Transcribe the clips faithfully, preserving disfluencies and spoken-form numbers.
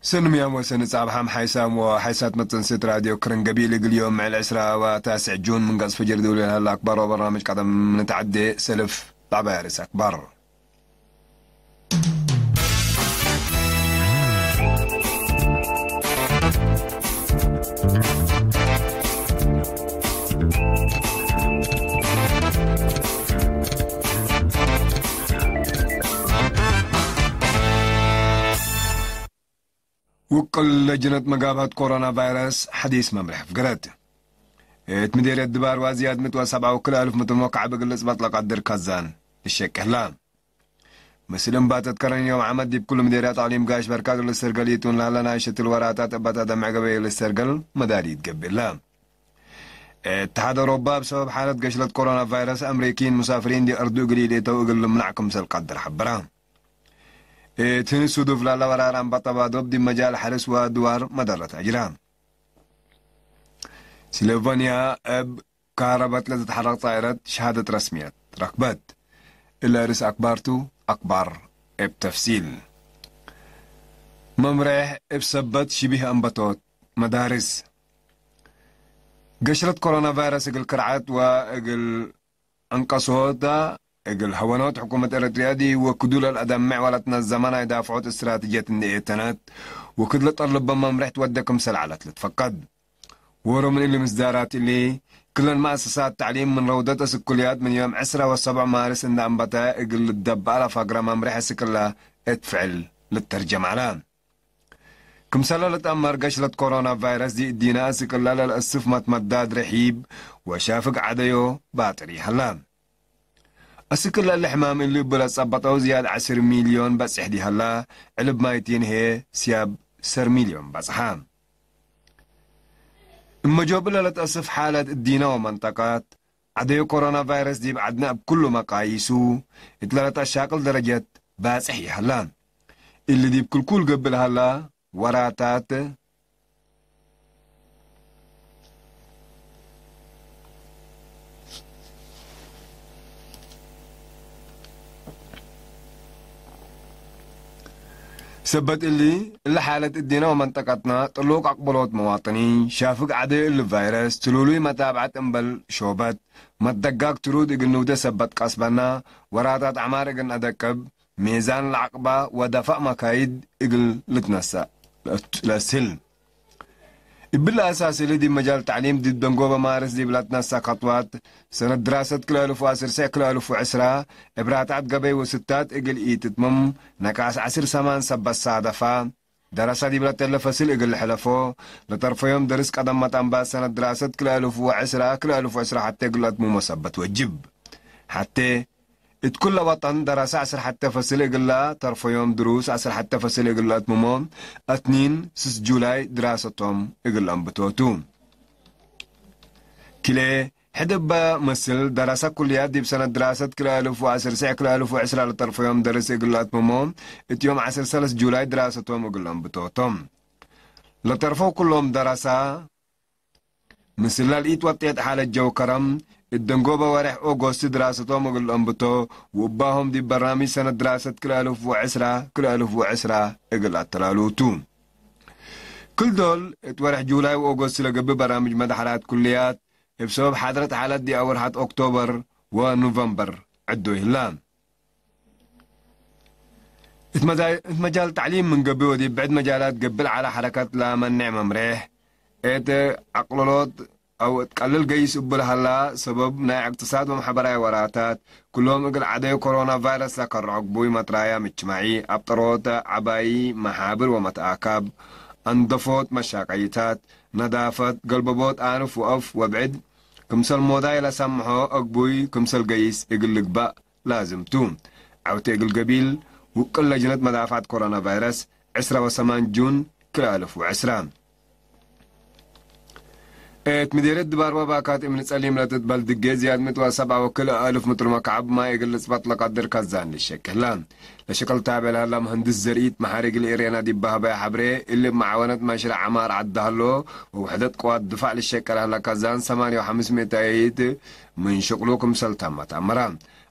ሰኒ ምያም ወሰኒ ጻብሓም ሓይሳም ወሓይሳት መተንስት ራድዮ ክርን ገቢል እግል ዮም ምዕል ዕስራ ወታስዕ ጁን ምን ገጽ ፈጅር ድውል ለሀለ አክባር ወበርናምጅ ቀደም ንትዐዴ ሰልፍ ለዐባይ ርእስ አክባር። ውቅል ለጅነት መጋብሀት ኮሮና ቫይረስ ሐዲስ መምርሕ አፍገረት። እት ምዴርየት ድባርዋ ዝያድ ምእት ወሰብዓ ወክልኤ አልፍ ምትር መካዕብ እግል ልጽበጥ ለቀድር ከዛን ልሸቄ ህላ። ምስል እምባተት ከረን ዮም ዓመት ዲብ ኩሉ ምዴርያት አቅሊም ጋሽ በርካ እግል ልስተርገል ኢቱን ለሀለ ናይ ሸትል ወራታት እበ ተደምዕ ገበይ ልስተርገል መዳሪ ይትገብእ ህላ። እትሓድ አውሮፓ እብ ሰበብ ሓለት ገሽለት ኮሮና ቫይረስ አምሪኪን ሙሳፍሪን ዲብ አርዱ እግል ኢልእተው እግል ልምናዕ ክምሰል ቀድር ሐበራ። እት ህኒ ሱዱፍ ላለ ወራር አንበጣ ባዶብ ዲብ መጃል ሐርስ ወአድዋር መደረት አጅራ። ስሎቨንያ እብ ካረበት ለትትሐረቅ ጣይረት ሸሃደት ረስምየት ረክበት። እለ ርእስ አክባር ቱ። አክባር እብ ተፍሲል። መምሬሕ እብ ሰበት ሽቢህ አንበቶት መዳርስ። ገሽረት ኮሮና ቫይረስ እግል ክርዐት ወእግል አንቀሶተ እግል ሀወኖት ሕኩመት ኤረትርያ ዲብ ወክዱ ለልአደምዕ ወለትነዘመ ናይ ዳፍዖት እስትራትጅየት እንዴ ኤተነት፣ ወክድ ለጠልበ መምርሕ ትወዴ ክምሰል ዐለት ልትፈቀድ። ዎሮ ምን እሊ ምስዳራት እሊ፣ ክለን መአሰሳት ተዕሊም ምን ረውደት እስኩልያት ምን ዮም ዕስራ ወሰብዕ ማርስ እንዴ አንበተ እግል ልትደበአ ለፈግረ መምርሕ እስክለ እት ፍዕል ልተርጀም ዐለ። ክምሰለ ልትአመር፣ ገሽለት ኮሮና ቫይረስ ዲብ እዲነ አስክ እለ ለልአስፍ መትመዳድ ርሒብ ወሻፍግ ዐደዮ ባጥር ይሀለ። አስክ እለ እሊ ሕማም እሊ እቡ ለጸበጠው ዝያድ ዐስር ሚልዮን በጽሕ ዲሀለ፣ ዕልብ ማይቲን ህዬ ስያብ ሰር ሚልዮን በጽሐ። እመ ጆብለ ለትአስፍ ሓለት እዲነ ወመንጠቀት፣ ዐደዩ ኮሮና ቫይረስ ዲብ ዐድነ እብ ኩሉ መቃይሱ እት ለለትአሻቅል ደረጀት ባጽሕ ይሀላ። እሊ ዲብ ክልኩል ገብእ ለሀላ ወራታት፣ ሰበት እሊ፣ እሊ ሓለት እዲነ ወመንጠቀትነ ጥሉቅ አቅብሎት መዋጥኒን፣ ሻፍግ ዐደዩ እሊ ቫይረስ፣ ትሉሉይ መታብዐት እምበል ሾበት፣ መትደጋግ ትሩድ እግል ንውዴ ሰበት ቀስበነ፣ ወራታት ዐማር እግል ነአደቅብ፣ ሜዛን ለዐቅበ ወደፈእ መካይድ እግል ልትነሰእ ለአስህል። እብሊ አሳስ እሊ ዲብ መጃል ተዕሊም ዲብ ደንጎበ ማርስ ዲብ ለትነሰእ ከጥዋት፣ ሰነት ድራሰት ክልኤ አልፍ ወዐስር ስዕ ክልኤ አልፍ ወዐስራ፣ እብ ራትዐት ገበይ ወስታት እግል ኢትትምም፣ ነቃስ ዐስር ሰማን ሰበት ሳደፈ፣ ደረሰ ዲብ ለተለ ፈስል እግል ልሕለፎ፣ ለጠርፈ ዮም ደርስ ቀደም መጠን ባስ ሰነት ድራሰት ክልኤ አልፍ ወዐስራ ክልኤ አልፍ ወዐስራ ሐቴ እግል ለአትምሞ ሰበት ወጅብ። ሐቴ፣ እት ኩለ ወጠን ደረሰ ዐስር ሐቴ ፈስል እግል ለተርፈዮም ድሩስ ዐስር ሐቴ ፈስል እግል ለአትምሞ፣ አትኒን ስስ ጁላይ ድራሰቶም እግል ለአንብቶ ቱ። ክልኤ ሕድ እበ ምስል ደረሰ ኩልያት ዲብ ሰነት ድራሰት ክልኤ አልፍ ወዐስር ስዕ ክልኤ አልፍ ወዐስራ ለተርፈዮም ደርስ እግል ለአትምሞ፣ እት ዮም ዐስር ሰለስ ጁላይ ድራሰቶም እግል ለአንብቶ ቶም። ለተርፈው ኩሎም ደረሰ፣ ምስል ለልኢትወጤት ሓለት ጀው ከረም፣ እት ደንጎበ ወሬሕ ኦጎስት ድራሰቶም እግል ለአንብቶ፣ ወእባሆም ዲብ በርናምጅ ሰነት ድራሰት ክልኤ አልፍ ወዐስራ ክልኤ አልፍ ወዐስራ እግል አተላሉ ቱ። ክል ዶል፣ እት ወሬሕ ጁላይ ወኦጎስት ለገብእ በርናምጅ መድሐራት ኩልያት፣ እብ ሰበብ ሓድረት ሓለት ዲብ አውርሐት ኦክቶበር ወኖቨምበር ዕዶ ይህላ። እት መዛ-፣ እት መጃል ተዕሊም ምን ገብእ ወዲብ ብዕድ መጃላት ገብእ ለዐለ ሐረከት ለመንዕ መምሬሕ፣ እት አቅልሎት አው እት ቀልል ገይስ እቡ ለሀላ ሰበብ ናይ እቅትሳድ ወመሐበራይ ወራታት፣ ክሎም እግል ዐደዩ ኮሮና ቫይረስ ለከርዖ ግቡይ መጥራያም እጅትማዒ፣ አብጠሮተ ዐባዪ፣ መሓብር ወመትአካብ፣ አንደፎት መሻቀይታት፣ ነዳፈት፣ ገልበቦት አንፍ ወአፍ ወብዕድ፣ ክምሰል ሞዳይ ለሰምሖ አግቡይ ክምሰል ገይስ እግል ልግበእ ላዝም ቱ። ዐውቴ እግል ገቢል፣ ውቅል ለጅነት መዳፍዐት ኮሮና ቫይረስ፣ ዕስራ ወሰማን ጁን ክልኤ አልፍ ወዕስራ። እት ምዴርየት ድባርወ ባካት እምኒ ጸሊም ለትትበል ድጌ ዝያድ ምእት ወሰብዓ ወክልኤ አልፍ ምትር መክዐብ ማይ እግል ልጽበጥ ለቀድር ከዛን ልሸቂ ህለ። ለሸቅል ታቤ ለሀላ መሀንድስ ዘርኢት መሓሪ እግል ኤሬና ዲብ በሀበያ ሐብሬ፣ እሊ እብ መዓወነት መሽረዕ ዐማር ዐድ ሀሎ፣ ወውሕደት ቅዋት ድፋዕ ልሸቀል ሀላ ከዛን ሰማንየ ወሐምስ ሚእታይት ምን ሽቅሉ ክምሰል ታመት አመረ።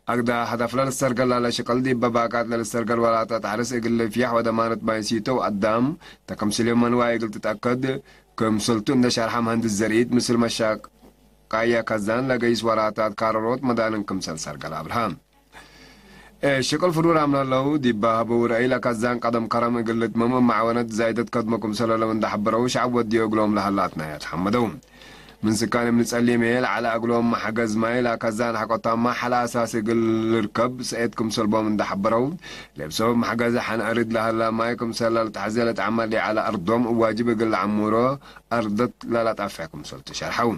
አግዳ ሀደፍ ለልትሰርገል ላለ ሽቅል ዲብ በባካት ለልትሰርገል ወራታት ሐርስ እግል ልፍያሕ ወደማነት ማይ ሲቶ ወአዳም ተከምስልዮም መንዋይ እግል ትትአከድ ክምስልቱ እንደ ሸርሐ መሀንድስ ዘርኢት ምስል መሻቃያ ከዛን ለገይስ ወራታት ካረሮት መዳንን ክምሰል ሰርገል አብርሃም። እብ ሽቅል ፍሩር አምናለው ዲብ ሀበው ረአይ ለከዛን ቀደም ከረም እግል ልትመም መዓወነት ዛይደት ከድሞ ክምሰለ ለምን ደሐበረው ሸዐብ ወድዮ እግሎም ለሀላ አትናያት ሐመደው። ምን ስካን እብ ንጸሊም ሄል ዐለ እግሎም መሐገዝ ማይ ለከዛን ሐቆታማ ሐለ አሳስ እግል ልርከብ ሰኤት ክምሰል ቦም እንደ ሐበረው፣ ለእብ ሰበብ መሐገዝ ሐን አርድ ለሀላ ማይ ክምሰል ለልትሐዜ ለትዐመር ዲብ ዐለ አርዶም እብ ዋጅብ እግል ለዐሙሮ አርደት ለለጣፍዕ ክምሰል ትሸርሐው።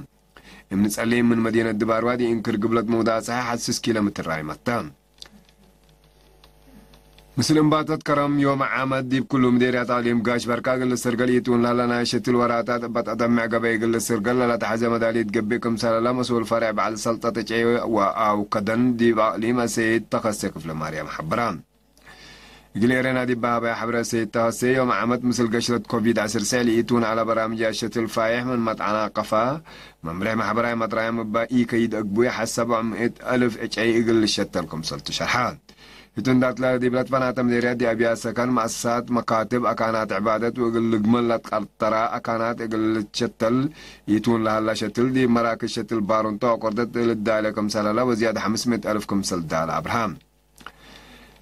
እብ ንጸሊም ምን መዲነት ድባርዋ ዲእንክር ግብለት መውዳጽሐ ሐስስ ኪሎ ምትር ራይመት ተ። ምስል እምባተት ከረም ዮም ዓመት ዲብ ኩሉ ምዴርያት አቅሊም ጋሽ በርካ እግል ልትሰርገል ኢቱን ለሀለ ናይ ሸትል ወራታት እበ ተአደምዕ ገበይ እግል ልትሰርገል ለለተሐዜ መዳሊት ገብእ ክምሰለ ለመስኡል ፈሬዕ በዐል ሰልጠት እጨይ ወአውከደን ዲብ አቅሊም አሰይድ ተኸሴ ክፍለ ማርያም ሐብራ። እግል ኤረና ዲብ ሀበያ ሐብረ ሰይድ ተኸሴ ዮም ዓመት ምስል ገሽለት ኮቪድ ዐስር ሰዕ ለኢቱን ዐለ በራምጅ አሸትል ፋይሕ ምን መትዓናቀፋ መምሬሕ ማሕበራይ መጥራይም እበ ኢከይድ አግቡይ ሐሰብ ምእት አልፍ ዕጨይ እግል ልሸተል ክምሰል ትሸርሐ። ህቱ እንዳትለ ዲብ ለትፈናተ ምዴርያት ዲብ አብያት ሰከን፣ መአሰሳት፣ መካትብ፣ አካናት ዕባደት ወእግል ልግመል ለትቀርጠራ አካናት እግል ልትሸተል ኢቱን ለሀላ ሸትል ዲብ መራክዝ ሸትል ባሩንቶ አቆርደት ልዳለ ክምሰለለ ወዝያድ ሐምስ ምእት አልፍ ክምሰል ዳለ አብርሃም።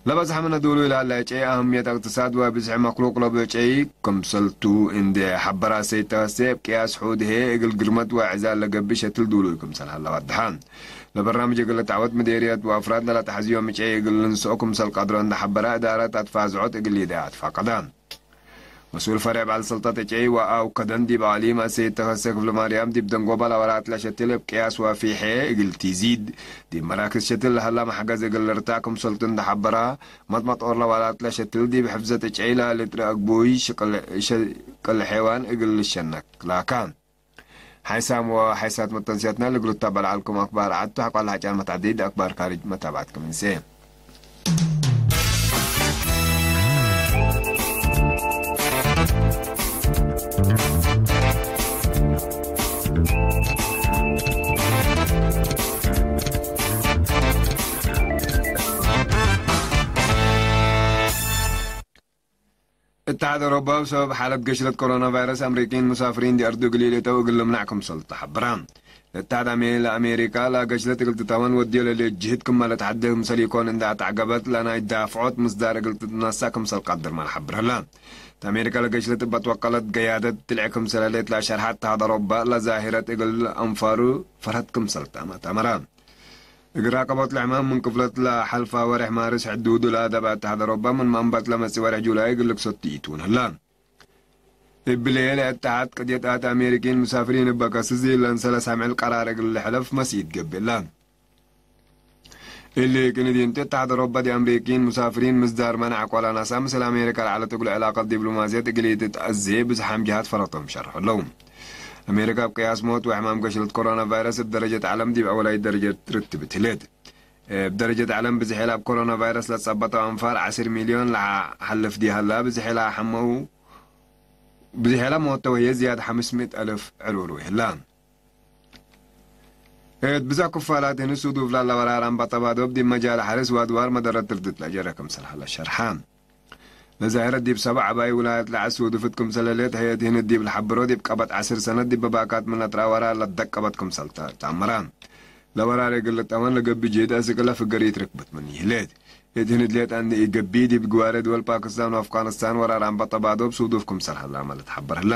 ለበዝሐ ምነ ዱሉይ ለሀለ ዕጨይ አህምየት እቅትሳድ ወብዝሒ መክሉቅ ለቡ ዕጨይ ክምሰልቱ እንዴ ሐበራ ሰይድ ተኸሴ፣ እብ ቅያስ ሑድ ህዬ እግል ግርመት ወዕዛል ለገብእ ሸትል ዱሉይ ክምሰል ሀለ ወደሐ። ለበራምጅ እግል ልትዐወት ምዴርየት ወአፍራድ ለለተሐዝዮም ዕጨይ እግል ልንስኦ ክምሰል ቀድሮ እንዴ ሐበራ፣ እዳረት አትፋዝዖት እግል ሊደያ አትፋቀደ። መስኡል ፈሬዕ በዐል ሰልጠት ዕጨይ ወአውከደን ዲብ አቅሊም አሰይድ ተኸሴ ክፍለ ማርያም፣ ዲብ ደንጎባ ለወራትለ ሸትል እብ ቅያስ ወፊሐ እግል ቲዚድ፣ ዲብ መራክዝ ሸትል ለሀላ መሐገዝ እግል ልርታዕ ክምሰልቱ እንዴ ሐበራ፣ መጥመጦር ለወራትለ ሸትል ዲብ ሕፍዘት ዕጨይ ለልጥረ አግቡይ ሽቅል፣ ሽቅል ሐይዋን እግል ልሸነክ ላካ። ሓይሳም ወሓይሳት መተንስያትና ልግሩታ በልዓልኩም አክባር ዐድ ቱ፣ ሐቋል ሐጫን መትዐደይት አክባር ካርጅ መታብዐትኩም እንሴ። እትሓድ አውሮፓ፣ እብ ሰበብ ሓለት ገሽለት ኮሮና ቫይረስ፣ አምሪኪን ሙሳፍሪን ዲብ አርዱ እግል ኢልእተው እግል ልምነዕ ክምሰል ተሐብረ። ለእትሓድ አሜ-፣ ለአሜሪካ ለገሽለት እግል ትታመን ወድዮ ለልጅህድ ክመ ለትሐዴ ክምሰል ኢኮን እንዴ አተዕገበት፣ ለናይ ዳፍዖት ምስዳር እግል ትትነሰእ ክምሰል ቀድር መ ለሐብር ህለ። እት አሜሪካ ለገሽለት እበ ትወቀለት ገያደት ትልዕ ክምሰል ህሌት ለሸርሐ እትሓድ አውሮፓ፣ ለዛሂረት እግል አንፋሩ ፈርሀት ክምሰል ተመ-፣ ተአመረ። እግል ራቀቦት ለሕማም ምን ክፍለት ለሐልፋ ወሬሕ ማርስ ሕዱዱ ለአደብ እትሓድ አውሮፓ፣ ምን መንበት ለመጽእ ወሬሕ ጁላይ እግል ልክሰቱ ኢቱን ህለ። እብሊ ለእትሓድ ቅድየት አት አሜሪኪን ሙሳፍሪን እበ ከስስ ለእንሰለ ሳምዕል ቀራር እግል ልሕለፍ መስኢት ገብእ እለ። እሊ ክንዲ እንተ እትሓድ አውሮፓ ዲብ አሜሪኪን ሙሳፍሪን ምስዳር መናዕ ቆላ ናሳ ምስል አሜሪካ ለዐለት እግሉ ዕላቀት ዲፕሎማስየት እግል ኢትትአዜ ብዝሓም ጀሃት ፈረቶም ሸርሑ ህለው። አሜሪካ እብ ቅያስ ሞት ወሕማም ገሽለት ኮሮና ቫይረስ እብ ደረጀት ዐለም ዲብ አወላይት ደረጀት ርትብት ህሌት። እብ ደረጀት ዐለም ብዝሔ ለእብ ኮሮና ቫይረስ ለጸበጠው አንፋር ዐስር ሚልዮን ለሐልፍ ዲሀላ፣ ብዝሔ ለሐመው፣ ብዝሔ ለሞተው ህዬ ዝያድ ሐምስ ምእት አልፍ ዕሉል ወህላ። እት ብዘሕ ክፋላት ህንስ ውዱፍ ላለ ወራር አንበጠባዶብ ዲብ መጃል ሐርስ ወአድዋር መደረት ትርድት ለጀረ ክምሰል ሀለ ሸርሐ። ለዛህረት ዲብ ሰብዕ አባይ ውላየት ለዐስ ውዱፍት ክምሰል ህሌት ህየት ህንድ ዲብ ለሐብሮ፣ ዲብ ቀበት ዐስር ሰነት ዲብ በባካት ምን ለትረአ ወራር ለትደቀበት ክምሰል ተ-፣ ተአመረ። ለወራር እግል ልጠመን ለገብእ ጅህድ አስክ እለ ፍገሪት ርክብት ምን ይህሌት። እት ህንድ ሌጠ እንዴ ኢገብእ፣ ዲብ ግዋሬ ድወል ፓክስታን ወአፍጋንስታን ወራር አንበጠባዶብ ሱዱፍ ክምሰል ሀላመ ለትሐበር ህለ።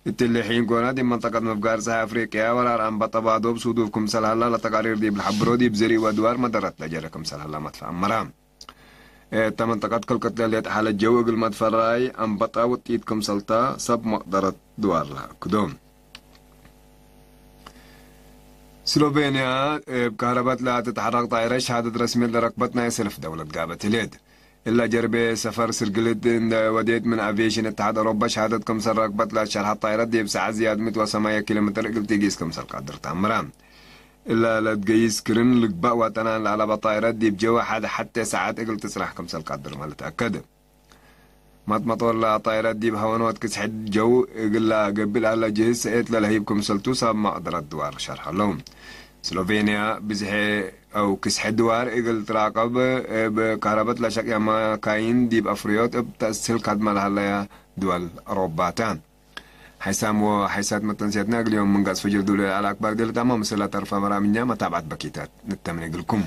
እትሊ ሒን ጎና፣ ዲብ መንጠቀት መፍጋር ጸሓይ አፍሪቅያ ወራር አንበጠባዶብ ሱዱፍ ክምሰል ሀላ ለተቃሪር ዲብ ለሐብሮ፣ ዲብ ዘሪእ ወአድዋር መደረት ለጀረ ክምሰል ሀላመ ትፈአመረ። እተ መንጠቀት ክልቅት ለሌጠ ሓለት ጀው እግል መትፈራይ አንበጣ ውጢት ክምሰልታ ሰብ መቅደረት ድዋር ለአክዶ። ስሎቬንያ እብ ካህረበት ለትትሐረቅ ጣይረት ሸሃደት ረስምየት ለረክበት ናይ ሰልፍ ደውለት ጋበት ህሌት። እላ ጀርቤ ሰፈር ስርግልት እንደ ወዴት ምን አቪዬሽን እትሓድ አውሮፓ ሸሃደት ክምሰል ረክበት ለትሸርሐት ጣይረት ዲብ ሰዓት ዝያድ ምእት ወሰማንያ ኪሎ ሜትር እግል ትጊስ ክምሰል ቀድር ተአምረ። እላ ለትገይስ ክርን ልግባእ ወጠናን ለአለበ ጣይረት ዲብ ጀወ ሐድ ሐቴ ሰዓት እግል ትጽናሕ ክምሰል ቀድር መ ልትአከድ። መጥመጦር ለጣይረት ዲብ ሀወኖት ክስሕት ጀው እግል ለገብእ ለሀለ ጅህዝ ሰኤት ለለህይብ ክምሰልቱ ሰብ መቅደረት ድዋር ሸርሐ ለው። ስሎቬንያ ብዝሐ አው ክስሐ ድዋር እግል ትራቀብ እብ ካህረበት ለሸቅያ መካይን ዲብ አፍርዮት እብ ተአስህል ካድመ ለሀለያ ድወል አውሮባ ተ። ሐይሳም ወሐይሳት መተንስያትና እግል ዮም ምን ገጽ ፍጅር ዱለ ለዐለ አክባር እግል ልትአመ ምስል ለተርፈ መራምኛ መታብዐት በኪታት ንተምኔ እግልኩም።